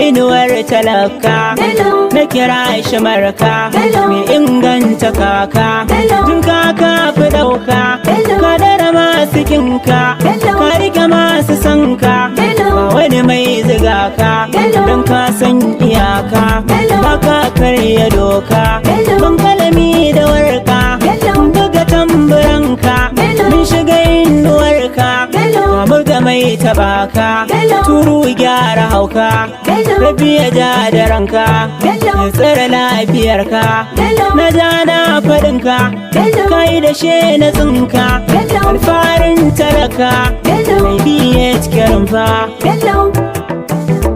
Inuwar talaka. Bello. Na kira shi marka. Bello. Mai inganta kaka. Bello. Tun kaka fi ɗauka. Bello. Ka dara masu kinka. Bello. Ka rike masu sanka. Bello. Ba wani mai ziga ka. Bello. Don ka san iyaka. Bello. Baka karya doka. Bello. Ban kalami da warka. Bello. Buga tamburanka. Bello. Mun shiga inuwarka. Bello. Ka buga mai tabaka. Bello. Turu gyara hauka. Bello. Rabi ya ja da ranka. Bello. Ya tsare lafiyarka. Bello. Na ja na faɗinka. Bello. Kai da she na tsinka. Bello. Alfarin talaka. Bello. Mai biye cikin rumfa. Bello.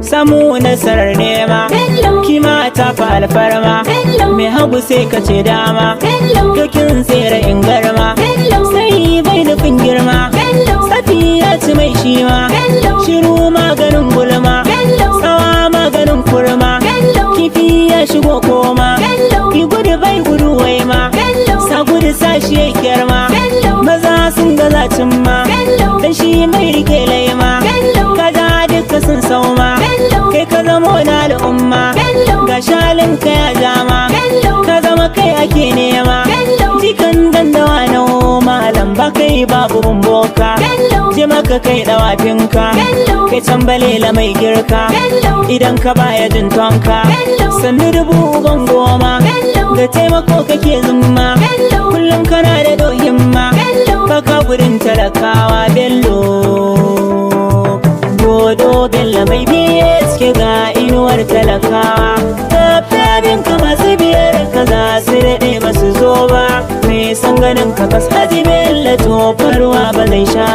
Samu nasarar nema. Bello. Kima ta fi alfarma. Bello. Mai hagu sai ka ce dama. Bello. Dokin tsere in garma. Bello. Sai bai nufin girma. Bello. Safi ya ci mai shima. Bello. Shiru maganin gulma. Bello. Tsawa maganin kurma. Bello. Kifi ya shigo koma. Bello. Ki gudu bai gudu wai ma. Bello. Sa gudu sa shi ya kyarma. Bello. Maza sun gaza cimma. Bello. Dan shi mai rike laima. Bello. Kaza duka sun sauma. Bello. Kai ka zamo na al'umma. Bello. Ga shalinka ya jama. Bello. Ka zama kai ake nema. Bello. Jikan dandawa na malam ba kai babu bumboka. Bello. Je maka kai dawafinka. Bello. Kai tambalela mai girka. Bello. Idan ka baya jin tonka. Bello. Sannu dubu uban goma. Bello. Ga taimako kake zumma. Bello. Kullum kana da dohimma. Bello. Baka gurin talakawa Bello. Dodo Bello mai biye suke ga inuwar talakawa. Tafiyabin ka masu biyar ka za su daɗe ba su zo ba. Mai san ganin ka kas Haji Bello tofarwa ba zai sha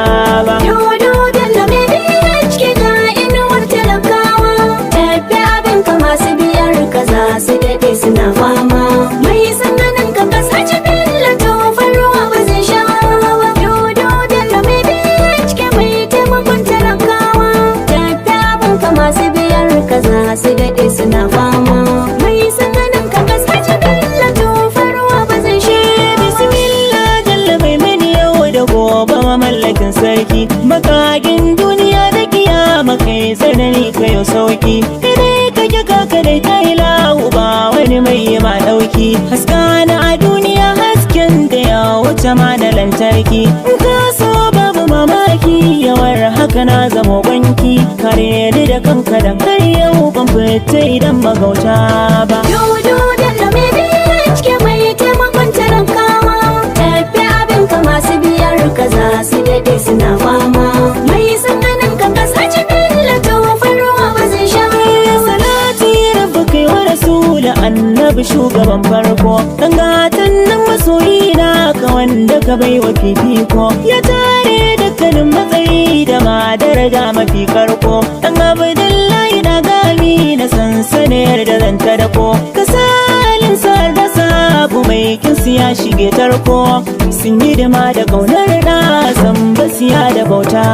ba. Dodo Bello mai BHK ga inuwar talakawa. Tafi abinka masu biyar ka za su daɗe suna fama. Mai san ganin ka kas Haji Bello tofar ruwa ba zai sha ba. Dodo Bello mai BHK mai taimakon talakawa. Tafi abinka masu biyar ka za su daɗe suna fama. Mai san ganin ka kas Haji Bello tofar ruwa ba zai sha ba. Bismillah jalla mai mini yau da gobe mamallakin sarki makagin duniya da kiyama kai tsanani kai sauki kai kake kaka dai ta ilahu ba wani mai ma dauki haska na a duniya hasken da ya wuce ma na lantarki in ka so babu mamaki yawar haka na zama gwanki kare ni da kanka da har yau ban fita idan magauta ba. Dodo Bello mai BHK mai taimakon talakawa. Tafi abinka masu biyar ka za su daɗe suna fama. Mai san ganin ka kas Haji Bello tofar ruwa ba zai sha ba. Salati rabba kai wa rasula annabi shugaban farko, dan gatan nan masoyi na ka wanda ka bai wa fifiko, ya tare dukkanin matsayi da ma daraja mafi karko, dan Abdullahi na gami na sansaniyar da zan ta dako, ka salin sar da sabu mai kinsu ya shige tarko, sun yi dima da kaunar da san basiya da bauta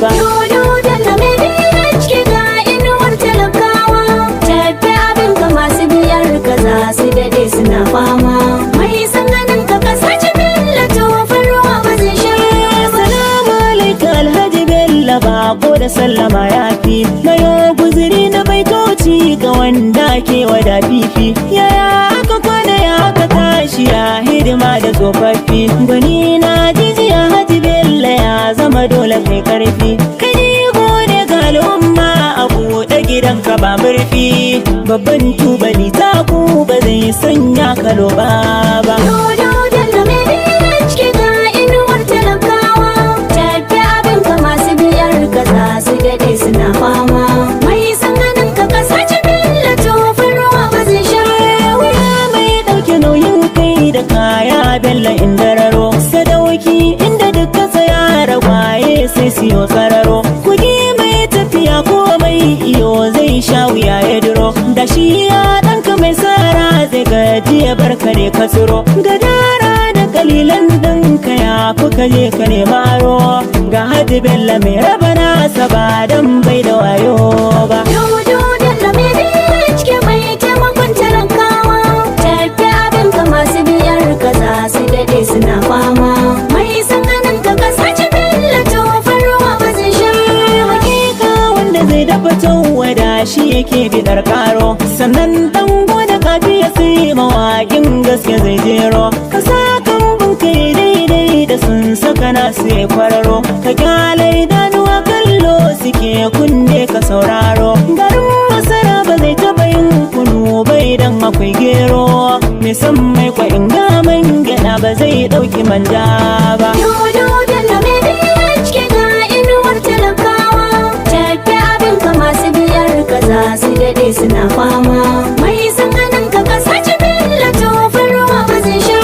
ba. Dodo Bello mai BHK ga inuwar talakawa. Tafi abinka masu biyar ka za su daɗe suna fama. Mai san ganin ka kas Haji Bello tofar ruwa ba zai sha ba. Salamu alaika Alhaji Bello bako da sallama ya fi na yo guziri na baitoci ga wanda ke wada fifi, yaya aka kwana ya aka tashi ya hidima da tsofaffi, gwani na jijiya Haji Bello ya zama dole kai karfi, kai ni gode ga al'umma a buɗe gidanka ba murfi, babban tubali ta ku ba zai sanya kalo ba ba. Dodo Bello mai BHK ga inuwar talakawa. Tafi abinka masu biyar ka za su daɗe suna fama. Mai san ganin ka kas Haji Bello tofar ruwa ba zai sha ba. Wuya mai ɗauke nauyin kai da kaya Bello indararo, sadauki inda duka tsaya ragwaye sai siyo tsararo, kugi mai tafiya ko mai iyo zai sha wuya ya duro, da shi ya ɗanka mai sara zai gaji ya barka ne ka tsiro, gadara da kalilan ɗinka ya fi ka je ka nema aro, ga Haji Bello mai raba nasa ba dan bai da wayo ba. Dodo Bello mai BHK mai taimakon talakawa. Tafi abinka masu biyar ka za su daɗe suna fama. Mai san ganin ka kas Haji Bello tofar ruwa ba zai sha ba. Hakika wanda zai dafa tawada shi ya yake bidar karo. Sannan dango da kafiya sai mawaƙin gaske zai jero. Ka sa kambun kai daidai da sun saka na sai kwararo. Ka kyale idanuwa kallo suke, kunne ka sauraro. Garin masara ba zai taɓa yin kunu ba idan akwai gero. Mai san mai kwa ingaman gyaɗa ba zai ɗauki manja ba. Dodo Bello mai BHK ga inuwar talakawa. Tafi abin ka, masu biyar ka za su daɗe suna fama. Mai san ganin ka kasa ci Bello, tofin ruwa ba zai sha.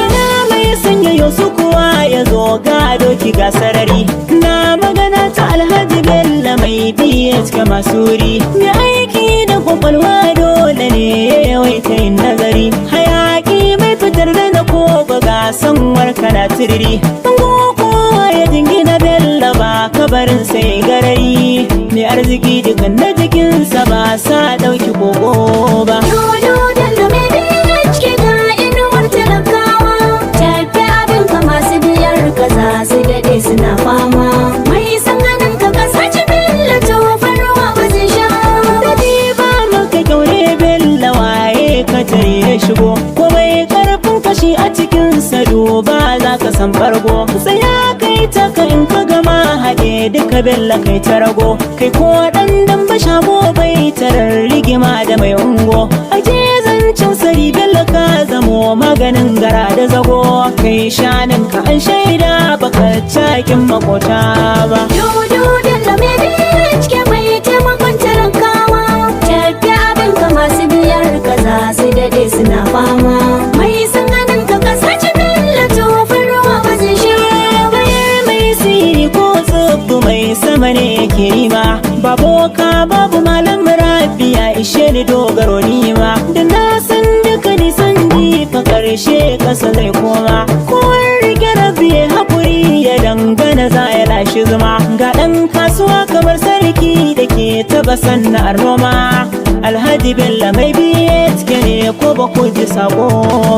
Ina mai sanya yau kuwa ya zo, ga doki ga sarari. Na magana ta Alhaji Bello mai BHK masuri. Mai aiki da kwakwalwa dole ne ya yawaita yin nazari. Hayaki mai fitar da na ko ga sanwar kana tiriri. Bango kowa ya jingina Bello ba kabarin sai garari. Mai arziki dukan na jikinsa ba sa ɗauki koko ba. Dodo Bello mai BHK ga inuwar talakawa. Tafi abin ka, masu biyar ka za su daɗe suna fama. Mai san ganin ka kasa ci Bello, tofin ruwa ba zai sha. Dadi ba maka kyaure Bello, waye ka tare ya shigo. Komai karfin kashi a cikin sa, duba za ka san fargo. Tsaya kai taka, in ka gama haɗe duka Bello kai ta rago. Kai ko ɗan dan shago bai tarar rigima da mai ungo. Aje zancen sari, Bello ka zamo maganin gara da zago. Kai shanin ka an shaida, baka cakin makota ba. Dodo Bello mai BHK mai taimakon talakawa. Tafi abin ka, masu biyar ka za su daɗe suna fama. Mai san ganin ka kasa ci Bello, tofin ruwa ba zai sha. Bayar mai siri ko tsubbu mai sama ne yake yi ma. Baboka babu malam rabiya ishe ni dogaro nima. Da na san duka nisan jifa karshe kasa zai koma. Kowar rike rabi ya haƙuri ya dangana za ya lashe zuma. Ga ɗan kasuwa kamar sarki da ke taɓa sana'ar noma. Alhaji Bello mai BHK ne, ko ba ku ji sako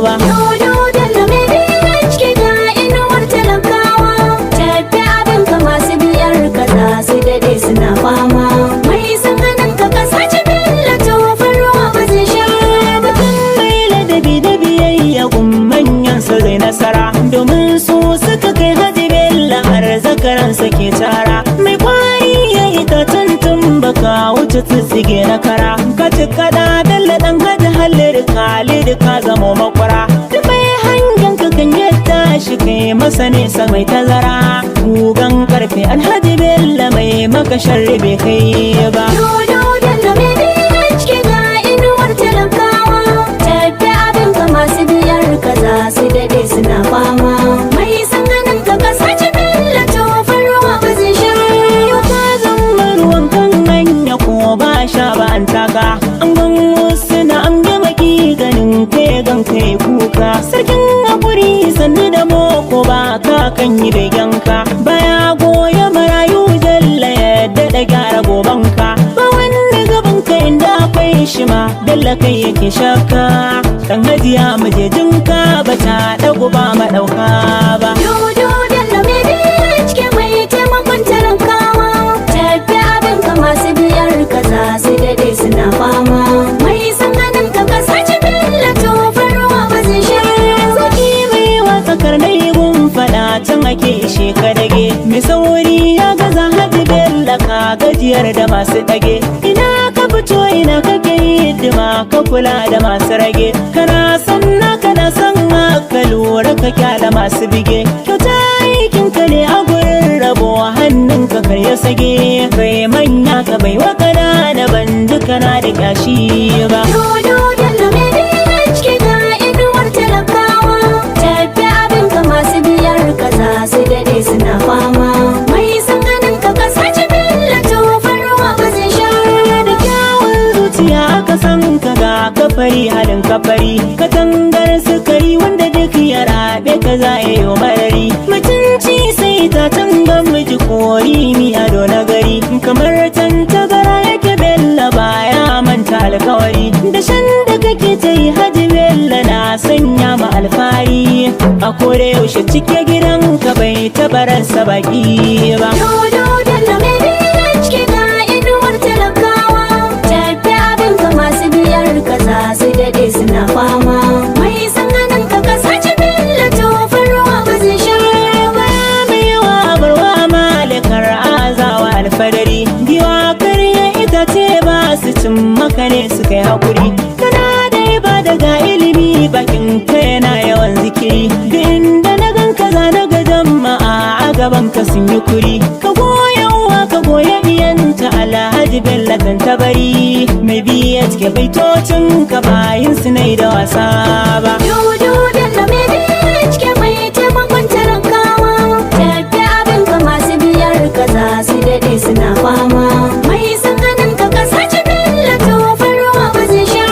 ba. Dodo Bello mai BHK ga inuwar talakawa. Tafi abin ka, masu biyar ka za su daɗe suna fama. Mai san ganin ka kasa ci Bello, tofin ruwa ba zai sha. Mutum mai ladabi da biyayya gun manyansa zai nasara, domin su suka kai Haji Bello har zakaransa ke tara. Mai kwari ya yi ta tuntun baka wuce tsitsige na kara. Ka ci kada Bello dan Haji Hallir Khalid, ka zamo makwara. Duk mai hangen ka kan yadda shi kai masa nesa mai tazara. Gugan karfe Alhaji Bello mai maka sharri bai kai ba. Dodo Bello mai BHK ga inuwar talakawa. Tafi abin ka, masu biyar ka za su daɗe suna fama. Mai san ganin ka kasa ci Bello, tofin ruwa ba zai sha. Ka zama ruwan kan hanya ko ba sha ba an taka. An gan wasu na an gama ki ganin kai gan kai kuka. Sarkin hakuri sannu da moko ba ka kan yi begenka. Baya goya marayu jalla ya daɗa gyara gobanka. Ba wanda gaban ka inda akwai shi ma Bello kai yake shakka. Dan hajiya majejinka ba ta ɗagu ba maɗauka ba. Dodo Bello mai BHK mai taimakon talakawa. Tafi abin ka, masu biyar ka za su daɗe suna fama. Mai san ganin ka kasa ci Bello, tofin ruwa ba zai sha. Zaki mai watsa karnai gun fada can ake ishe ka dage. Mai sauri ya gaza, Haji Bello ka gajiyar da masu dage. Ina ka fito, ina kake hidima, ka kula da masu rage. Kana san na kana san ka lura ka kyala masu bige. Kyauta aikin ka ne a gurin rabo, hannun ka kar ya sage. Kai manya ka bai wa kanana, ban duka na da kyashi ba. Dodo Bello mai BHK ga inuwar talakawa. Tafi abin ka, masu biyar ka za su daɗe suna fama. Mai san ganin ka kasa ci Bello, tofin ruwa ba zai sha. Da kyawun zuciya aka san ka, ga kafari halin kafari. Katangar sukari wanda duk ya rabe ka za ya yi marari. Mutunci sai ta tangan miji kori mi ado na gari. Kamar tantabara yake Bello, baya manta alkawari. Da shan da kake ta yi Haji Bello na sanya ma alfahari. A kore yaushe cike gidanka bai taɓa rasa baki ba. Dodo Bello mai BHK ga inuwar talakawa. Tafi kai hakuri. Kana dai ba daga ilimi, bakin ka yana yawan zikiri. Duk inda na gan ka za na ga jama'a a gaban ka sun yi kuri. Ka goyawa ka goya diyanta Alhaji Bello Tantabari. Mai biya cike baitocin ka bayin su nai da wasa ba. Dodo Bello mai BHK mai taimakon talakawa. Tafi abin ka, masu biyar ka za su daɗe suna fama. Mai sanganin ka kasa ci Bello, tofar ruwa ba zai sha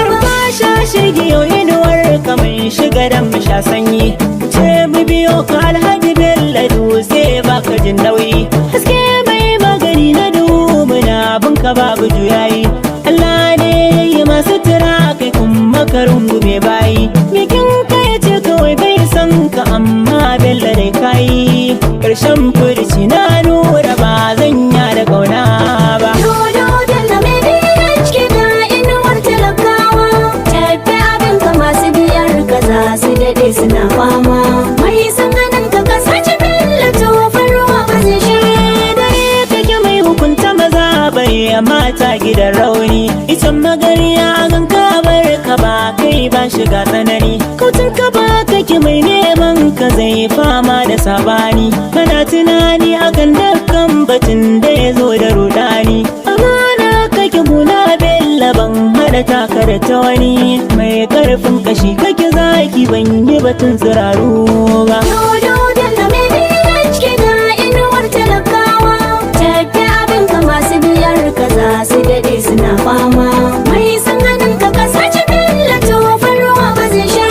ba. Ba sha shirgiyo inuwar ka mun shiga dan mu sha sanyi. Ce mu biyo ka Alhaji Bello dutse baka jin nauyi. Haske mai magani na duhu, muna bin ka babu juyayi. Allah ne ya yi masu tura kai kuma ka rungume bayi. Bikin ka ya ce kawai bai san ka, amma Bello dai kayi. Karshen furici na nura ba zan ya da kauna ba. Dodo Bello mai BHK ga inuwar talakawa. Tafi abin ka, masu biyar ka za su daɗe suna fama. Mai sanganin ka kasa ci Bello, tofar ruwa ba zai sha Dare kake mai hukunta maza bai mata gidan rauni. Ita magariya gan ka bar ka ba kai ba shiga tsanani. Kautin ka ba kake mai neman ka zai fama da sabani. Kana tunani akan dukkan batun da ya zo da rudani. Amana kake guna Bello, ban hada taka da ta wani. Mai karfin kashi kake zaki, ban yi batun tsiraru ba. Dodo Bello mai BHK ga inuwar talakawa. Tafi abin ka, masu biyar ka za su daɗe suna fama. Mai sanganin ka kasa ci Bello, tofar ruwa ba zai sha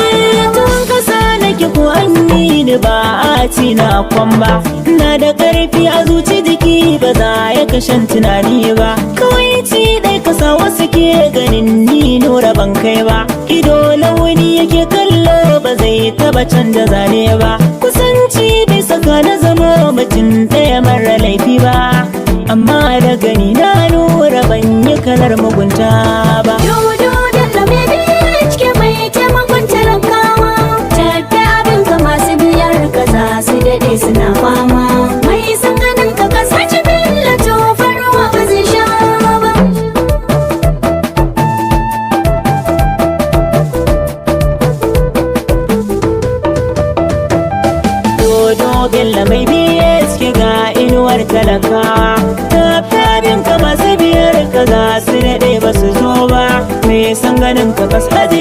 Tuwon kasa nake ko an yi ni ba a ci na kwamba. Na da ƙarfi a zuci, jiki ba za ya kashen tunani ba. Kawai ci ɗai kasa wasu ke ganin ni nura ban kai ba. Ido launi yake kallo ba zai taba canza zane ba. Kusanci bai saka na zama mutum ɗaya mara laifi ba. Amma da gani na nura ban yi kalar mugunta ba. Dodo Bello mai BHK mai taimakon talakawa. Tafi abin ka, masu biyar ka za su daɗe suna fama. Mai sanganin ka kasa ci Bello, tofar ruwa ba zai sha ba. Dodo Bello mai BSK ga inuwar talakawa. Tafiyabin ka masu biyar ka za su daɗe ba su zo ba. Me san ganin ka kas Haji.